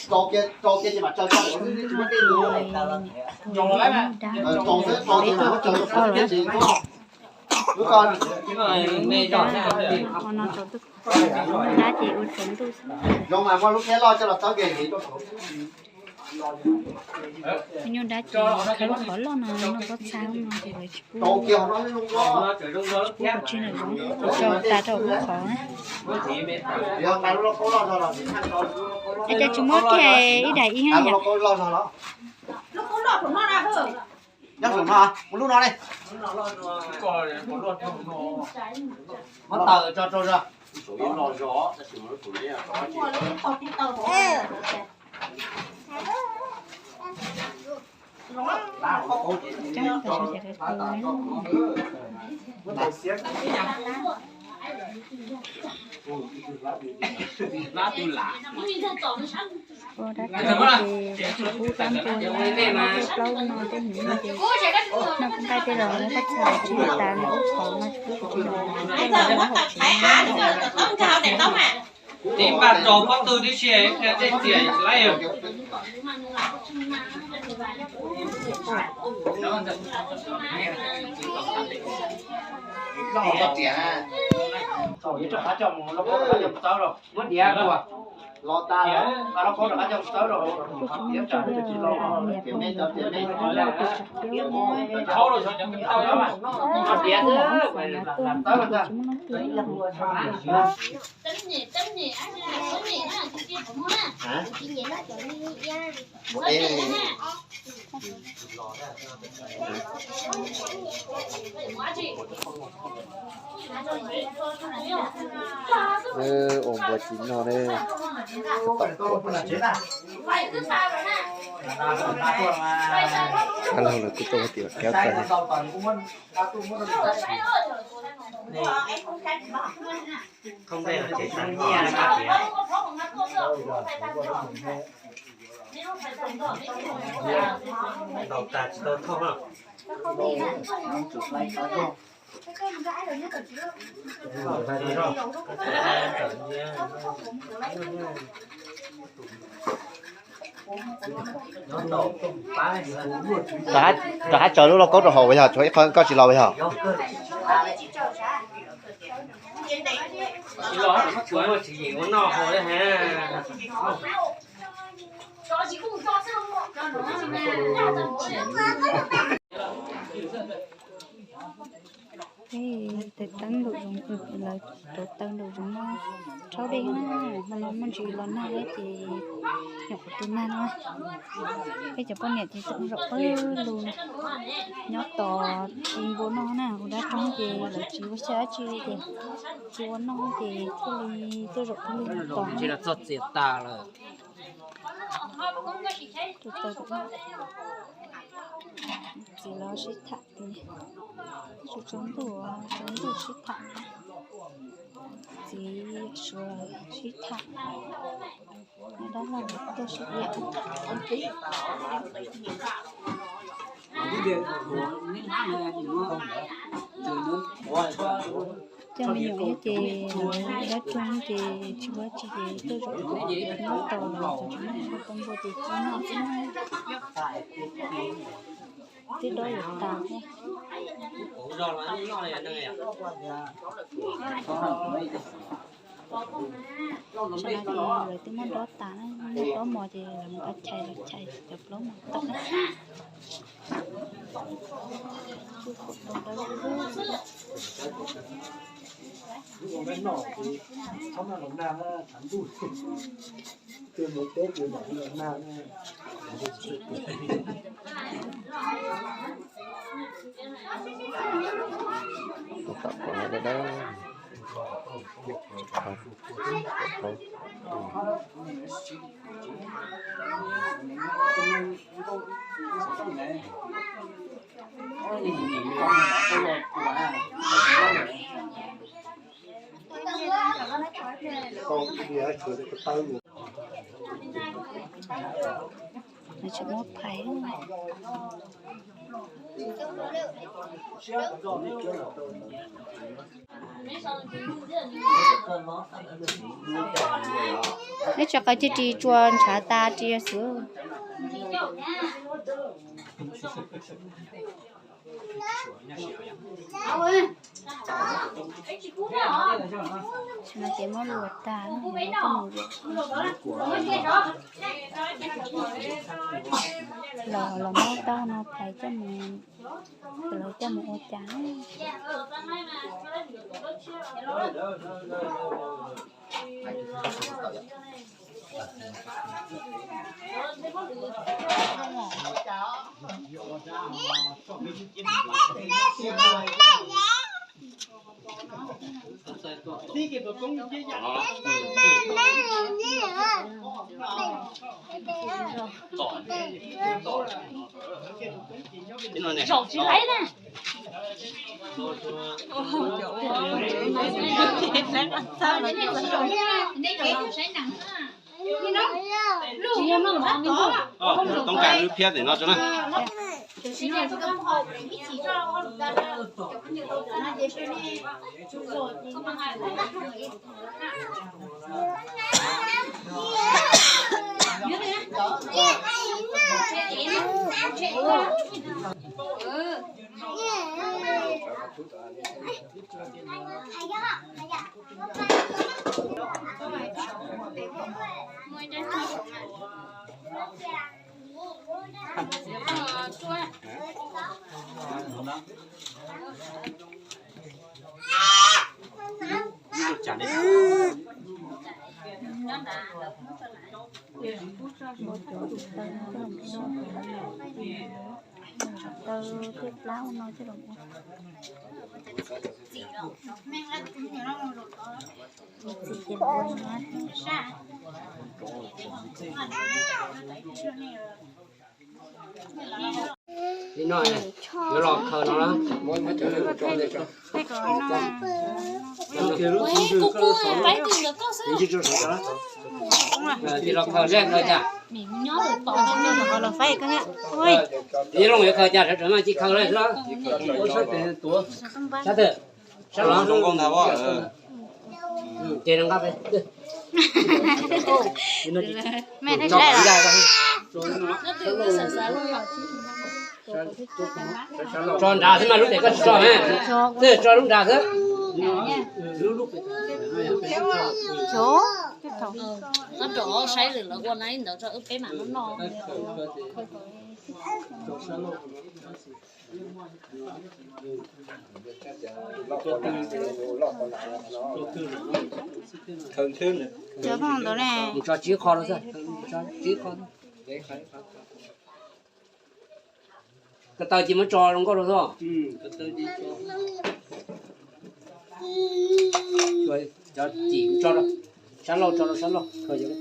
Tau kiag, tau kiag ces mam tsaws tau, tsis muaj dej nyob. Dab, tau kiag mas muab tsaws tau, tsis muaj dej. Nyuj dab, dab ces ua tsaus ntuj xwb. Zoo mas muab lub phiab loj coj los txhawb kiag rau saud. Nyuj dab ces khawb lub qhov loj no, noj pob txha no ces lawv tsis pub, tsis pub kom tsw nram zoov, ces tso tas rau hauv lub qhov na. Es cas tsis muab kiag ib daim ib yam? Nyob saum no, ua lub no ne. Muab taws tso rau zog. Coob tas sawv daws. Ua dab tsi ces tsis pub dab npua, dab plaub no tej hnyuv no ces noj nqaij tej los lawv txhaj tsis tas li, ub qhov no tsis pub kom tsw nram zoov, tej los lawv hauv tsev no. Tib npaj rau pob tw tib si, dej txias tsis laib. Muab diav ua los tas, los qab rov qab coj txawb rau hauv, diav tas, diav tas, diav tas, txawb tas. Ua npua tsis noj ne, tab laug lawv kuj tuaj hais tias kav tag. Ntaus tas tsis tau thooj na. Rov qab tsaws lub lauj kaub rau hauv yog tshuav ib qho koj tsis los yog? Tej teev nraum zoov, lawv rauv taws nraum zoov no rhaub dej na, hmo no muaj ntsis los nag thiab ces nyuam qhuav tu nag no. Peb cov poj niam ces zaum pawg lug nyob tos ti npua noj na, ua dab roob ces lawv tsis ua xyab dab tsi li ces tsis ua noj ces thiaj li tuaj zaum pawg lug tos. Tsis los txog txias tas lawm. Txiv los sib tham, tsaus ntuj, tsaus ntuj sib tham, txiv suav sib tham, dab laug tuaj sib tham. Coj me nyuam thiab ces dab roog ces tsis ua tsi ces tuaj zaum nyob tos cov tsis muaj npua ces tsis noj xwb na. Twb dob yuav tas thiab. Tam no ces lawv twb muab dob tas na, muab dob mos ces lawv mus pab chais, los chais cov plaub mos tawm. Nws tseem muab phais. Neb tsis qaws cia ris tsuas ntshav tas ris xwb. Tam no ces muab luas tag, los los muab taub no thaiv coj mus, lawv coj mus ua cas. Zaum tsis laiv na. Toob kas lub phiab tim no tso na. Taw thiab plab no coj los ua. Txiv ces ua li no, yuav los khaws no na. Ces los khaws zaj khaws cas. Los faib koj, ib loo yuav khaws cas sawv daws mas cia khaws lawm xwb. Sab twg? Sab los zoo nkauj ntag. Ces nqa pem. Tso nrad xwb mas lub pem koj tsis tso na. Twb tso lub nrad xwb. Koj rov saib lwm lawv ua na ib ntawd tso wb peb mam noj. Cov phooj ntawd ne. Mus tso tsib qho rau xwb, tsib qho. Ko taw ces muab tso zoo nkauj rau xwb. Cov cim tso rau sab laug, tso rau sab laug. Tso ib yam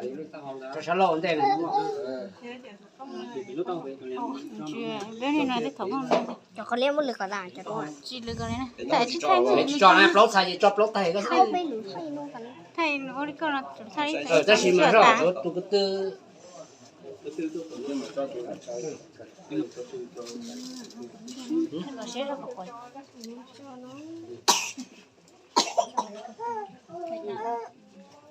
li lub taub hau, tso sab laug ua ntej. Cov qhov liab muab lwv kom tas, cov tsis lwv kom li na. Tsis tso na, plaub txhais ces tso plaub tag. Tab sis mas zoj tus ko tw.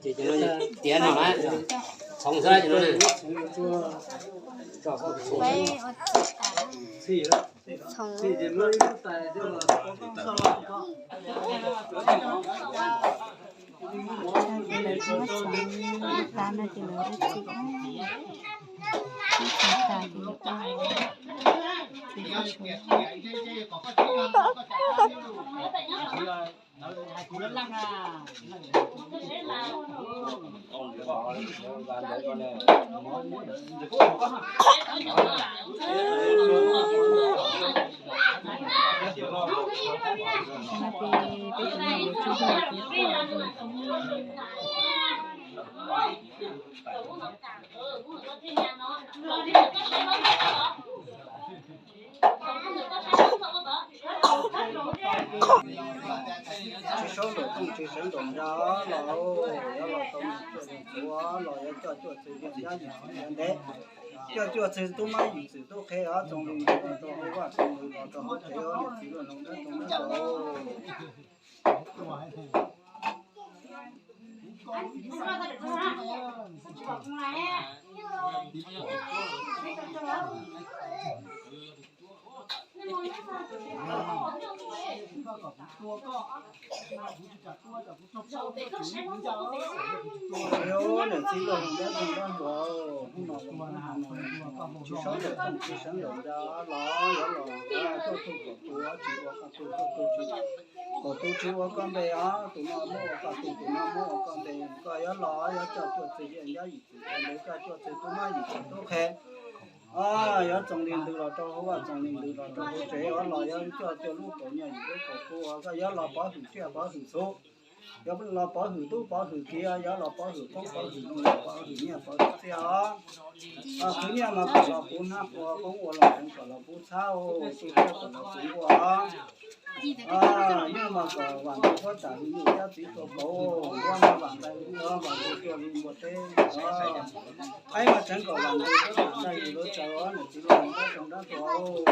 Ces tiav no na, txhoov xwb ces no na. Tsis sawv nraum kooj, tsis sawv nraum nra. Los, yuav los tau niam cuaj niam txhuv los yuav coj cuaj txwg yawm yij txwv ntev, coj cuaj txwg tub mab yim txwv tub qhe os, txoos li ntawd los rau hauv vaj, txoos li los rau hauv tsev os, niam txiv los rau nrab rau nrab los. Niam txiv los rau nrab rau nrab los, hnub no tsis sawv ntawm tsis sawv ntawm ntag los yuav los tuaj tu kom tu, tsis ua kom tu, kom tu tsis ua koj npe os, tus no muab ua koj tu, tus no muab ua koj npe, koj yuav los yuav coj cuaj txwg yawm yij txwv ntev, coj cuaj txwg tub mab yim txwv tub qhe. Yuav txoos li ntawd los rau hauv vaj, txoos li ntawd los rau hauv tsev os, los yuav coj cuaj lub kaus nyiaj yim lub kaus kub, koj yuav los pov hwm tsiaj pov hwm txhuv, yuav los pov hwm tub pov hwm kiv, yuav los pov hwm qoob pov hwm loo, pov hwm nyiaj pov hwm txiaj os. Khwv nyiaj mas kom los puv hnab, puv qoob ua los tseev kom los puv txhab, tu siab kom los puv nkuaj os. Nyuj mas kom vam ntws puab tam li nyuj cab txiv tua kauv, npua mas vam ntws li npua, vam ntws cua li npua teb os. Qaib mas tseev kom vam ntws puab tam tag yus lub tsaws os, niam txiv los nrab rau nrab rau los.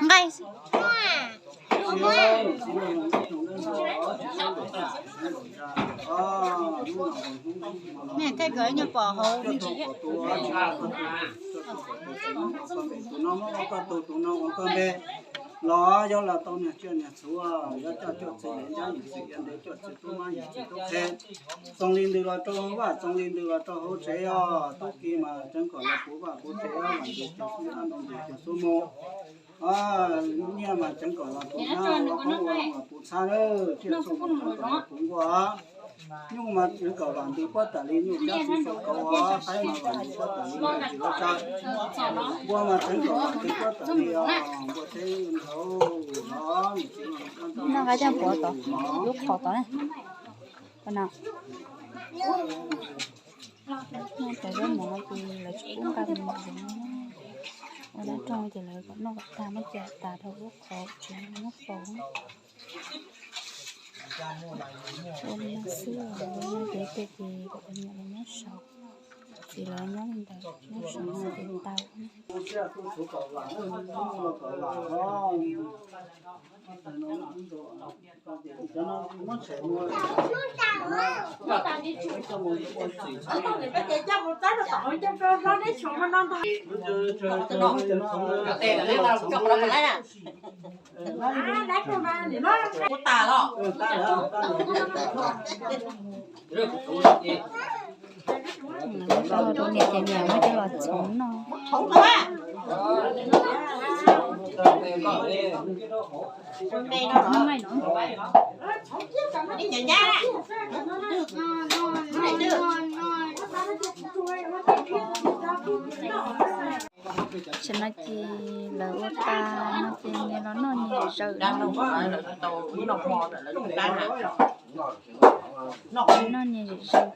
Nqaij. Nej tej kawm nyuag pom hauv me ntsis thiab. Tus no muab ua koj tug, tus no ua koj npe. Los yuav los tau niag tsiaj niag txhuv, yuav coj cuaj txwg yawm yij txwv ntev, cuaj txwg tub mab yim txwv tub qhe. Txoos li ntawd los rau hauv vaj, txoos li ntawd los rau hauv tsev os. Tub ki mas tseev kom los puv vaj puv tsev os, vam ntws cov xub ntab, nroo ntws cov xub mos. Nyiaj mas tseev kom los puv hnab, ua qoob ua loo los puv txhab, tsiaj txhu mas tseev kom los puv nkuaj. Nyuj mas tseev kom vam ntws puab tam li nyuj cab txiv tua kauv, qaib mas vam ntws puab tam li nyuj txiv lub tsaws. Npua mas tseev kom vam ntws puab tam li os, npua teb nrau los. Noj qab caj pov tod, lub qhov tod na. Pov no. Noj cov zaub mov no ces lawv tsis pub nqa mus zoov, ua dab roog ces lawv kom noj kom tag muab cia tas rau lub qhov tsev muab faus. Ua li no xwb, lawv nyob kev pem ces kom cov niam lawv nyob saud, txiv lawv nyob li ntawd, nyob saud no ces tau. Rau niam ces niam muab coj los txhoov noj. Tam no ces lawv ua tas no ces nyias los noj nyias zom zaws no. Noj nyias zom zaws.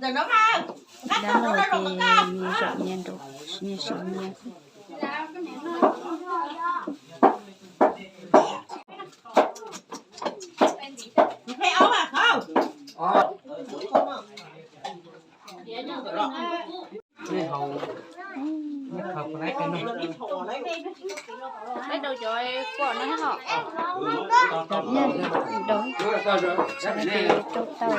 Dab laug ces nyias zom nyias nraud, nyias zom nyias xwb. Cov nyiaj rau tau, rau tau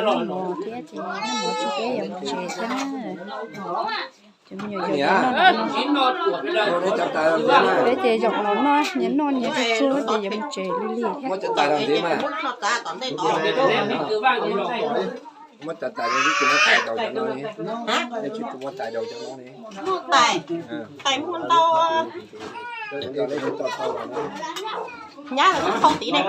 noj mov thiab ces noj mov tsis peb yuav mus tsev thiab na. Cov me nyuam yaus noj, peb ces zaum los noj, nyias noj nyias tsuag tsuag ces yuav mus tsev li li thiab. Muab tais tais, tsis muab tais daus cov no li. Tsis muab tais daus cov no li. Muab tais, tais muab ntau. Nyab los thau tid ne.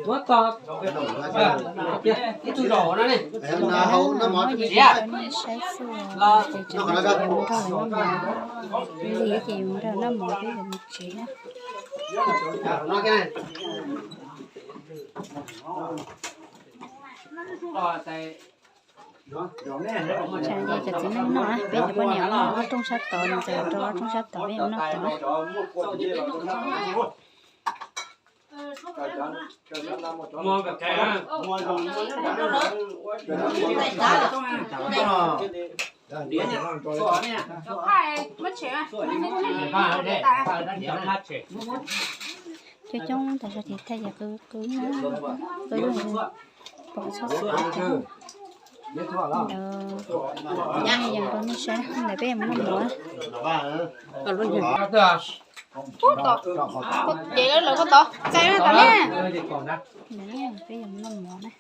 Muab tos ib tug zaum no ne. Saib xwb, ces tseem yuav mus nrog lawv noj mov, lig ces yuav mus nrog noj mov peb yuav mus tsev na. Tsam ces cov txiv neej noj na, peb cov poj niam noj ob rooj sab tod, ntxawm rau ob rooj sab tod, peb noj tod. Coob coob tas zog ces thaij ces qw qw, qw pom txhua txhua ntawd. Yog rau nej saib ntawd peb yuav mus noj mov. Ces lawv ko tod txais tom ne. Peb yuav mus noj mov na.